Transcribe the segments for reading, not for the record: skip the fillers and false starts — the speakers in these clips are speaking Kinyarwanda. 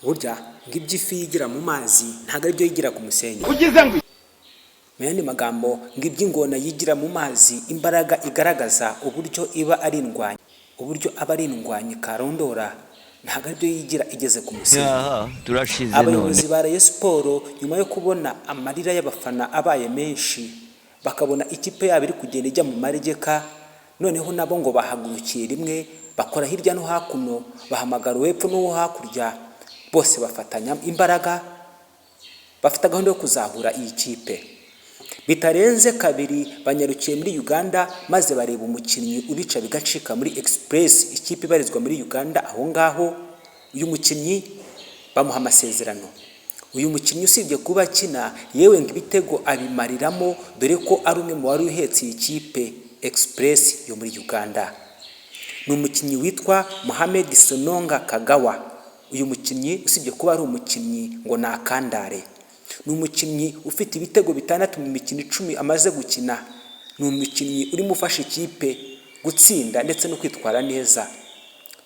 Burya ngo ibyo ifi yigira mu mazi ntabwo aribyo yigira ku musenyi. Ugize ngo Mu yandi magambo, ngo iby'ingona yigira mu mazi, imbaraga igaragaza, uburyo iba ari indwanyi, uburyo aba ari indwanyi karondora, ntabwo aribyo yigira igeze ku musenyi. Aha turashize none. Abayobozi ba Rayon Sports, nyuma yo kubona amarira y'abafana abaye menshi, bakabona ikipe yabo iri kugenda ijya mu maregeka, noneho nabo ngo bahagurukiye rimwe, bakora hirya no hakuno, bahamagara uwepfo n'uwo hakurya, bose bafatanya imbaraga, bafite gahunda yo kuzahura iyi kipe. Bitarenze kabiri banyarukiye muri Uganda, maze bareba umukinnyi ubica bigacika muri Express, ikipe ibarizwa muri Uganda aho ngaho. Uyu mukinnyi bamuha amasezerano. Uyu mukinnyi, usibye kuba akina, yewe ngo ibitego abimariramo, dore ko ari umwe mu wari uhetse iyi kipe Express yo muri Uganda. Ni umukinnyi witwa Mohamed Sononga Kagawa. Uyu mukinnyi, usibye kuba ari umukinnyi, ngo ni akandare. Ni umukinnyi ufite ibitego 6 mu mikino 10 amaze gukina. Ni umukinnyi urimo ufasha ikipe gutsinda ndetse no kwitwara neza.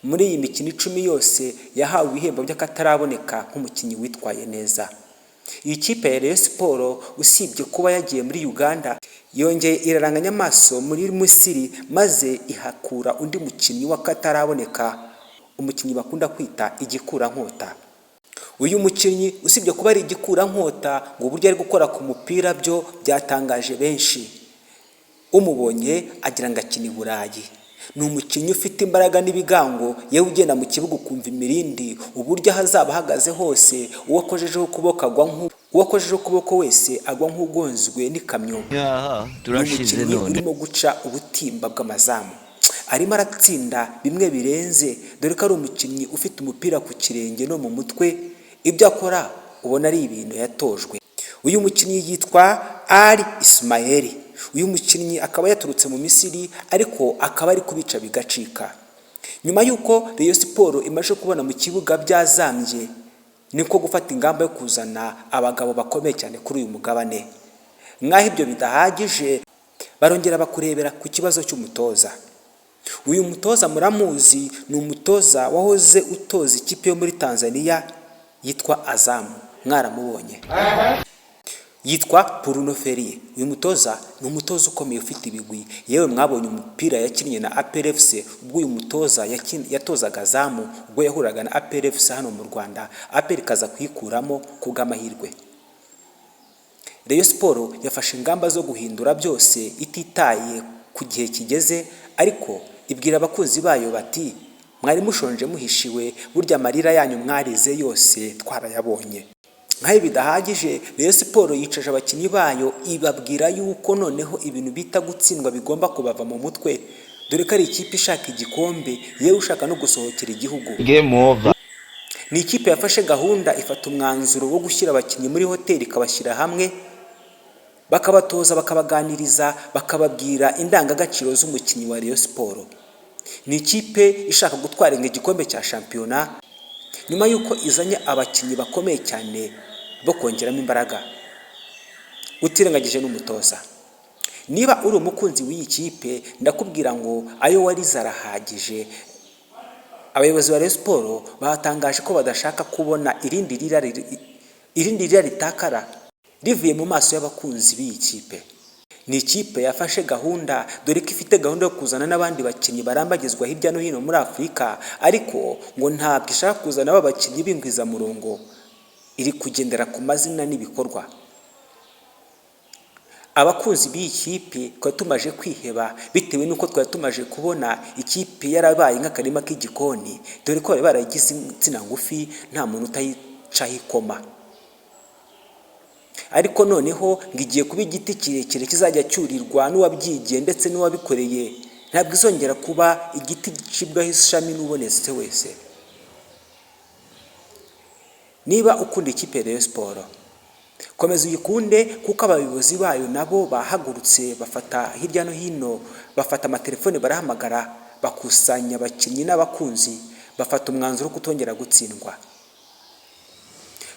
Muri iyi mikino 10 yose yahawe ibihembo by'akataraboneka nk'umukinnyi witwaye neza. Iyi kipe ya Rayon Sports, usibye kuba yagiye muri Uganda, yongeye iraranganya amaso muri Misiri, maze ihakura undi mukinnyi w'akataraboneka, umukinnyi bakunda kwita igikurankota. Uyu mukinnyi, usibye kuba ari igikurankota, ngo uburyo ari gukora ku mupira byo byatangaje benshi. Umubonye agira ngo akina i Burayi. Ni umukinnyi ufite imbaraga n'ibigango, yewe ugenda mu kibuga ukumva imirindi, uburyo aho azaba ahagaze hose, uwo akojejeho ukuboko wese agwa nk'ugonzwe n'ikamyo. Aha Ni turashize umukinnyi none. urimo guca ubutimba bw'amazamu, arimo aratsinda bimwe birenze, dore ko ari umukinnyi ufite umupira ku kirenge no mu mutwe. Ibyo akora ubona ari ibintu yatojwe. Uyu mukinnyi yitwa Ali Ismail. Uyu mukinnyi akaba yaturutse mu Misiri, ariko akaba ari kubica bigacika. Nyuma y'uko Rayon Sports imaze kubona mu kibuga byazambye, niko gufata ingamba yo kuzana abagabo bakomeye cyane kuri uyu mugabane. Nk'aho ibyo bidahagije, barongera bakurebera ku kibazo cy'umutoza. Uyu mutoza muramuzi, ni umutoza wahoze utoza ikipe yo muri Tanzania yitwa Azam, mwaramubonye, yitwa Bruno Ferry. Uyu mutoza ni umutoza ukomeye ufite ibigwi. Yewe, mwabonye umupira yakinnye na APR FC ubwo uyu mutoza yatozaga Azam, ubwo yahuraga na APR FC hano mu Rwanda, APR ikaza kuyikuramo ku bw'amahirwe. Rayon Sports yafashe ingamba zo guhindura byose ititaye ku gihe kigeze, ariko ibwira abakunzi bayo bati: "Mwari mushonje muhishiwe, burya amarira yanyu mwarize yose twarayabonye." Nk'aho bidahagije, Rayon Sports yicaje abakinnyi bayo, ibabwira yuko noneho ibintu bita gutsindwa bigomba kubava mu mutwe, dore ko ari ikipe ishaka igikombe, yewe ushaka no gusohokera igihugu. Game over. Ni ikipe yafashe gahunda, ifata umwanzuro wo gushyira abakinnyi muri hoteli, ikabashyira hamwe, bakabatoza, bakabaganiriza, bakababwira indangagaciro z'umukinnyi wa Rayon Sports. Ni ikipe ishaka gutwara igikombe cya shampiyona, nyuma y'uko izanye abakinnyi bakomeye cyane bo kongeramo imbaraga, utirengagije n'umutoza. Niba uri umukunzi w'iyi kipe, ndakubwira ngo ayo warize arahagije. Abayobozi ba Rayon Sports batangaje ko badashaka kubona irindi rira ritakara rivuye mu maso y'abakunzi b'iyi kipe. Ni ikipe yafashe gahunda, dore ko ifite gahunda yo kuzana n'abandi bakinnyi barambagizwa hirya no hino muri Afurika, ariko ngo ntabwo ishaka kuzana ba bakinnyi b'ingwizamurongo, iri kugendera ku mazina n'ibikorwa. Abakunzi b'iyi kipe twari tumaze kwiheba, bitewe n'uko twari tumaze kubona ikipe yarabaye nk'akarima k'igikoni, dore ko bari barayigize insina ngufi, nta muntu utayicaho ikoma. Ariko noneho ngo igiye kuba igiti kirekire kizajya cyurirwa n'uwabyigiye ndetse n'uwabikoreye. Ntabwo izongera kuba igiti gicibwaho ishami n'ubonetse wese. Niba ukunda ikipe ya Rayon Sports, komeza uyikunde, kuko abayobozi bayo nabo bahagurutse, bafata hirya no hino, bafata amatelefone, barahamagara, bakusanya abakinnyi n'abakunzi, bafata umwanzuro wo kutongera gutsindwa.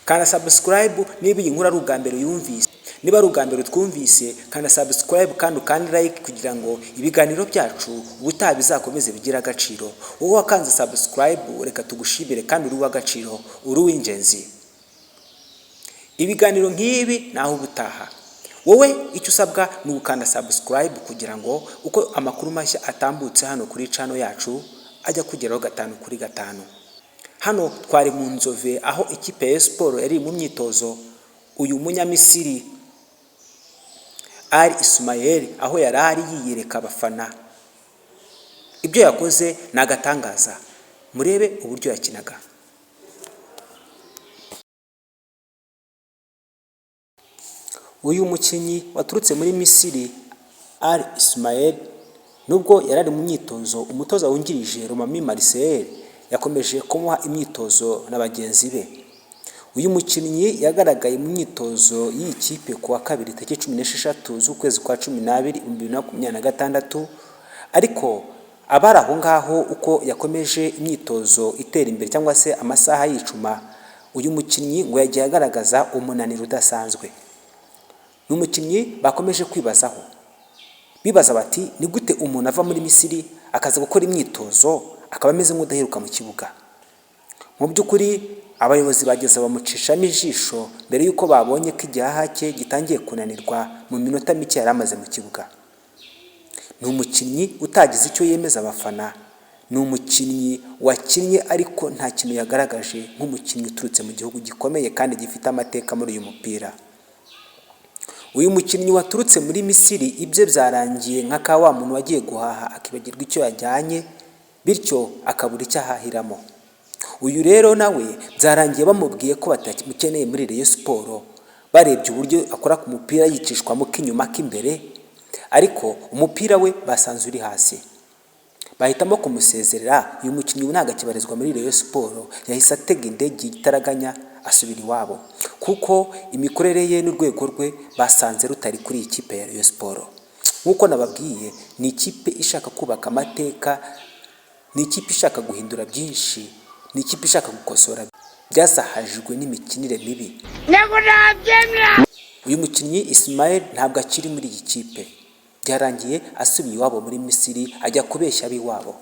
Kanda subscribe niba iyi nkuru ari ubwa mbere uyumvise. Niba ari ubwa mbere utwumvise, kanda subscribe kandi ukande like kugira ngo ibiganiro byacu ubutaha bizakomeze bigire agaciro. Wowe wakanze subscribe, reka tugushimire kandi uri uw'agaciro, uri uw'ingenzi. Ibiganiro nk'ibi naho ubutaha. Wowe icyo usabwa ni ugukanda subscribe kugira ngo uko amakuru mashya atambutse hano kuri channel yacu ajya kugeraho gatanu kuri gatanu. Hano twari mu Nzove, aho ikipe ya Siporo yari mu myitozo. Uyu Munyamisiri Ali Ismael, aho yari ari yiyereka abafana, ibyo yakoze ni agatangaza. Murebe uburyo yakinaga. Uyu mukinnyi waturutse muri Misiri, Ali Ismael, nubwo yari ari mu myitozo, umutoza wungirije Romami Marcel yakomeje kumuha imyitozo na bagenzi be. Uyu mukinnyi yagaragaye mu myitozo y'iyi kipe ku wa kabiri tariki 16 z'ukwezi kwa 12 2026, ariko abari aho ngaho, uko yakomeje imyitozo itera imbere cyangwa se amasaha yicuma, uyu mukinnyi ngo yagiye agaragaza umunaniro udasanzwe. Ni umukinnyi bakomeje kwibazaho, bibaza bati: "Ni gute umuntu ava muri Misiri akaza gukora imyitozo akaba ameze nk'udaheruka mu kibuga?" Mu by'ukuri abayobozi bageze bamucishamo ijisho mbere y'uko babonye ko igihaha cye gitangiye kunanirwa mu minota mike yari amaze mu kibuga. Ni umukinnyi utagize icyo yemeza abafana, ni umukinnyi wakinnye ariko nta kintu yagaragaje nk'umukinnyi uturutse mu gihugu gikomeye kandi gifite amateka muri uyu mupira. Uyu mukinnyi waturutse muri Misiri, ibye byarangiye nka ka wa muntu wagiye guhaha akibagirwa icyo yajyanye, bityo akabura icyo ahahiramo. Uyu rero nawe byarangiye bamubwiye ko batamukeneye muri Rayon Sports, barebye uburyo akora ku mupira yicishwamo k'inyuma k'imbere, ariko umupira we basanze uri hasi, bahitamo kumusezerera. Uyu mukinnyi ubu ntabwo akibarizwa muri Rayon Sports, yahise atega indege igitaraganya asubira iwabo, kuko imikorere ye n'urwego rwe basanze rutari kuri iyi kipe ya Rayon Sports. Nk'uko nababwiye, ni ikipe ishaka kubaka amateka, ni ikipe ishaka guhindura byinshi, ni ikipe ishaka gukosora byazahajwe n'imikinire mibi. Ntabwo nabyemera. Uyu mukinnyi Ismael ntabwo akiri muri iyi kipe, byarangiye asubiye iwabo muri Misiri, ajya kubeshya ab'iwabo.